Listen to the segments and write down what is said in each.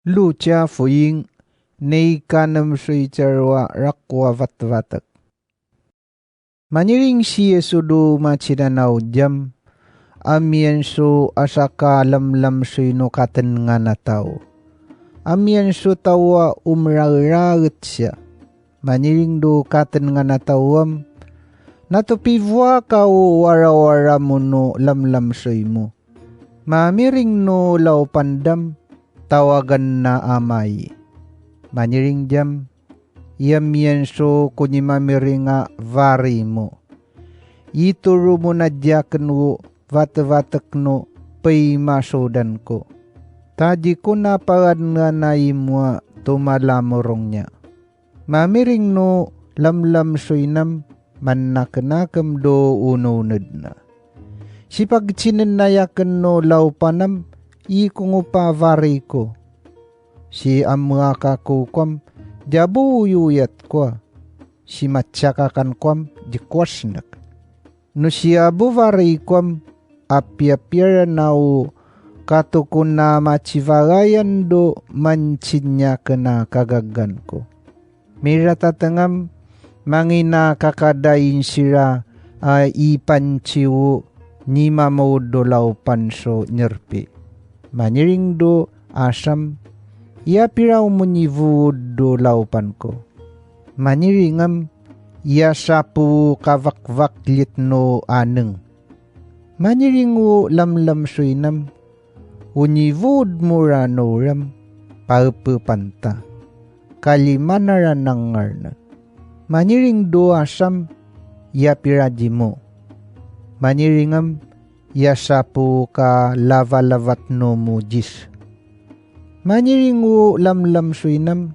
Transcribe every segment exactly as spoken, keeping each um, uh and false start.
Lucha Foying, ney kanem soy charwa rakwa vatvatek. Maniring si Yesu do machinanaw diyam, amiyan so asa ka lamlamsoy no katenngana tawo. Amiyan so tawa umraragit siya. Maniring do katenngana tawo am, natupivwa ka o warawara mo no lamlamsoy mo. Mamiring no lawpan dam, tawagan na amayi. Maniring diyam, iyam yan so kunimamiring a vari mo. Ituro mo na diyaken wo vatevatek no pay masodan ko. Ta di ko na pagadngana imo a tumalamurong niya. Mamiring no lamlamsoy nam, mannakenakem do ununed na. Sipagtsinennayaken no lawpan am, ikongo pa vari ko. Si amaka ko kuam, di abo uyuyat kua. Si matsakakan kuam, di kuasnek. No si abo vari kuam, apiapiara na o kato ko na matsivarayan do mantsinyaken a kagaggan ko. Miratateng am, mangina kakadain sira a ipantsi wo nimamawod do lawpan so nyerpi. Maniring do asam, iya pira o monivowod do lawpan ko. Maniring am, iya sapo wo kavakvaklit no aneng. Maniring wo lamlamsoy nam, univod mo ra no ram, paepepan ta. Kalima na ra nangngarnan. Maniring do asam, iya pira dimo. Maniring am, iya sapo ka lavalavat no mojis. Maniring wo lamlamsoy nam,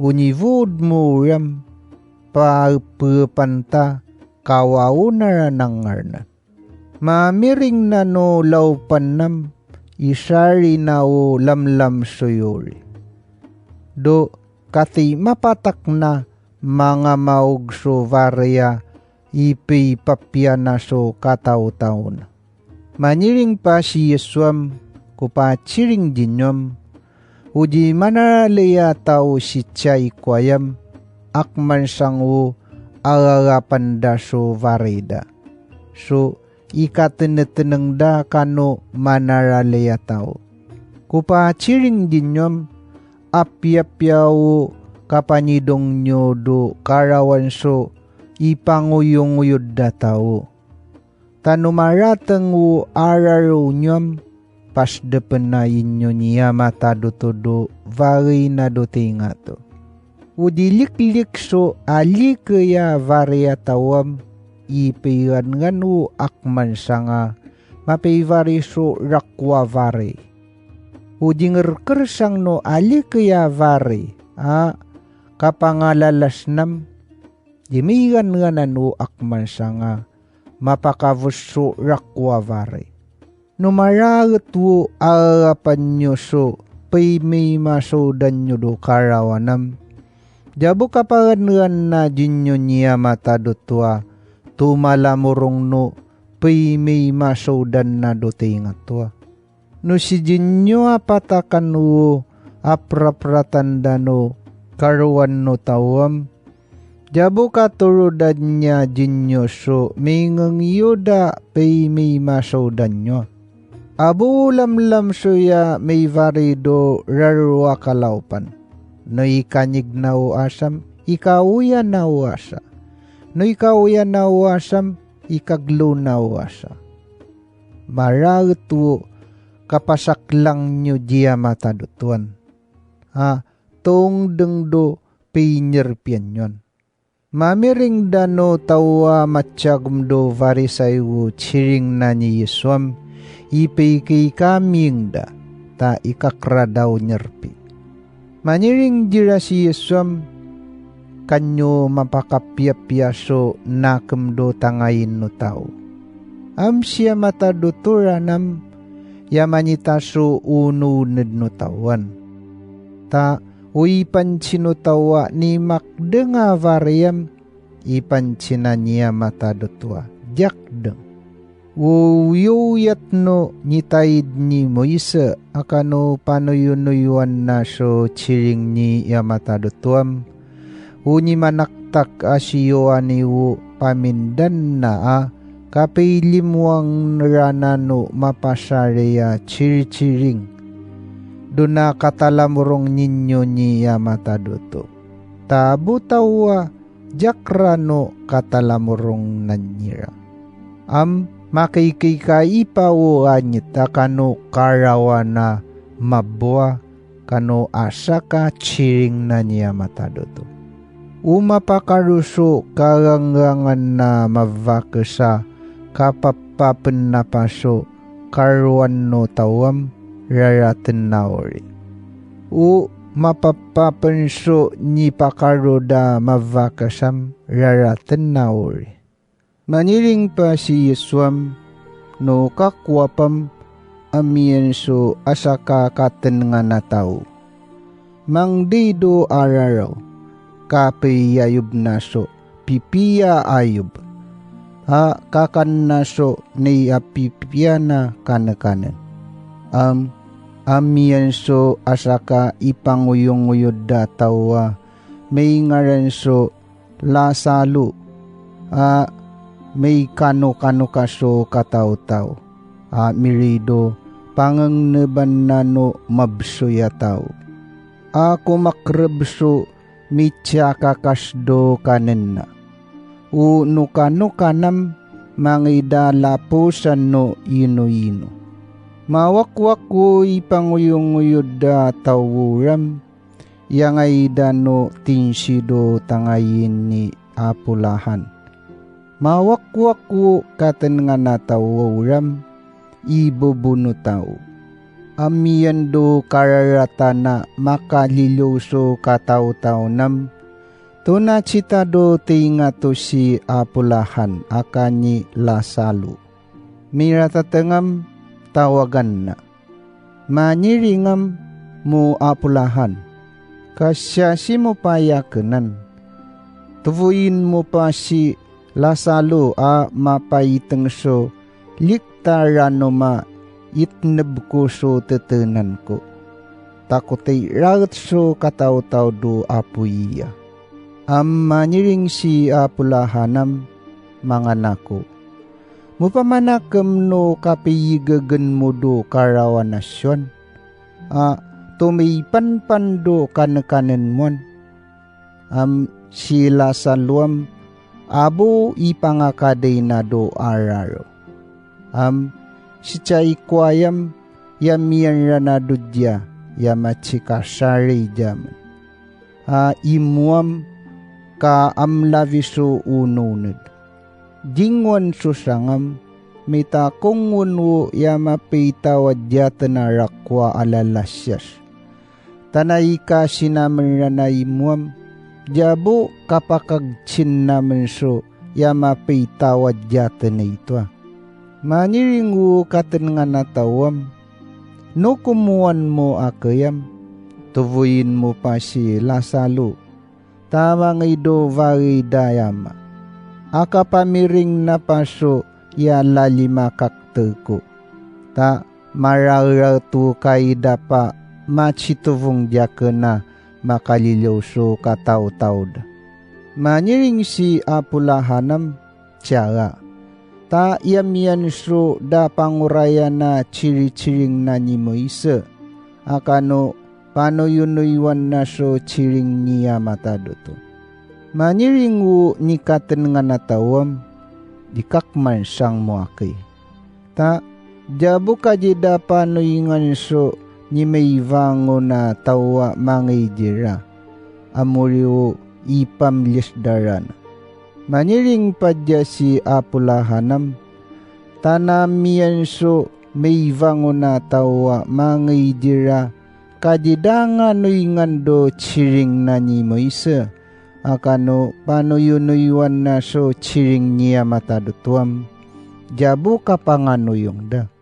univod mo ram, paepepan ta, kawawo na ra nangngarnan. Mamiring na no lawpan nam, isari na o lamlamsoy ori. Do, kati mapatak na mangamaog so vari a ipipapya na so katawtaw na. Maniring pa si Yesu am, kupatsiring dinyo am, o di manaralay a tawo si tiyay ko ayam, akman sango ararapan da so vari da. So ikateneteneng da kano manaralay a tawo. Kupatsiring dinyo am, apiapia o kapanidong niyo do karawan so ipanguyonguyod da tawo. Ta no marateng o araro niyo am, pasdepen na inyo niya mataduto do vari na do tingato. O di liklik so alikey a vari a tawo am, ipirangan o akman sanga mapayvari so rakwa vari. O di ngerkersang no alikey a vari a kapangalalas nam, di miranganan o akman sanga mapakabos so rakwa vari. No maraet wo ararapan niyo so paymaymasodan niyo do karawan am, di abo kaparanran na dinyo niya mataduto a tumalamurong no paymaymasodan na do tingato a. No si dinyo apatakan wo aprapratan da no karuan no tawo am, di abo katurodan niya dinyo so mingengyo da paymaymasodan niyo. Abo lamlamsoy a mayvari do rarwa kalawpan. No ikanyig na o asam, ikauya na o asa. No ikauya na o asam, ikaglo na o asa. Maraet wo kapasaklang niyo diya matadutoan. Ha, tungdeng do pinyerpian niyo an. Mamiring da no tawo a matyagom do Fariseo, siring na ni Yesu am, ipikikamiing da, ta ikakra daw nyerpi. Maniring dira si Yesu am, kanyo mapakapiapiaso nakem do tangayin no tawo. Am siya mataduturan am, ya manitaso ununed no tawo an. Ta, o ipantsi no tawo a nimakdeng a variyam, ipantsi na niya mataduto a, diyakdeng. Wuyuyat no nitaid ni Moise, a kano panoyunoyuan na so chiring ni Yama Tadutuam, woni manaktak a siyo ani wo pamindan na a kapailimwang ra na no mapasari a chirichiring. Do na katalamurong ninyo ni Yama Taduto. Tabo tawa, diak ra no katalamurong na nira. Am, makikikaipa wo anit a kano karawa na mabwa kano asa ka chiring na ni Yama Taduto. O mapakaro so kaganggangan na mabakes a kapapapn na pa so karoan no tawam, raratn na ori. O mapapapn so nipakaro da mabakesam, raratn na ori. Maniring pa si Yeswam, no kakwapam, amiyan so asa ka katn ngana tawo. Mangdido araraw, kapiyayob na so pipiya ayob, a kakan na so niyapipiya na kankann. Am, amiyan so asa ka ipanguyonguyod da tawo a may ngaran so Lasalo, a may kano-kano ka so katawtaw, a mirido pangngneban na no mabsoy a tawo. A kumakreb so mitsiyakakasdo kanna. O no kano kanam mangida lapusan no yino-yino. Mawakwak wo ipanguyonguyod da taworam, yangay da no tinsido tangayin ni Apo Lahan. Mawakwak wo katn ngana taworam, ibobo no tawo. Amiyan do kararata na makaliliw so katawtawnam, tona chita do tingato si Apo Lahan aka ni Lasalo. Miratatngam, tawagan na. Maniringam mo Apo Lahan. Kasya simo pa yakenan. Tuvoyin mo pa si Lasalo a mapaitng so likta ra no maitneb ko so tetenan ko. Takoti raot so katawtaw do apoy iya. Am maniring si Apo Lahanam, mangana ko. Mopamanakem no kapiyigegen mo do karawa nasyon, a tomipanpan do kankannen mo an. Am si Lasaloam, abo ipangakadi na do araro. Am si Chaikwayam, yamiyan ra na do diya, ya matsikasari diyaman. A imoam, ka am labi so ununod. Dingwan so sangam, mitakongwon wo ya mapitawad yatn a rakwa a lalasyas. Tanay ka sinaman ra na imoam, diabo kapakagtsin naman so ya mapitawad yatn ito a. Maniring wo katn ngana tawam, no komowan mo akeyam, tuvoyin mo pa si Lasalo. Ta mangido bari da yama. Aka pamiring na pa so ya lalimakakte ko. Ta mararato kay da pa matsituvong diyaken a makaliliw so katawtaw da. Maniring si Apo Lahanam, tiyara. Ta yamiyan so da pangurayan a tsiritsiring na ni Moise, a kano panoyunoywan na so tsiring niya matadoto. Maniring wo nikatn nga natawam, di kakmansang mo aki. Ta, diyabo kadi da panoyingan so nimaibangon a tawa mangay dira. Amori wo ipamlis daran. Maniring pa diya si Apo Lahanam, ta namiyan so maibangon a tawa mangay dira, kadi da nga noyingan do tsiring na ni Moise, a kano panoyonoywan na so tsiring niya matadotuam, diyabo kapanganoyong da.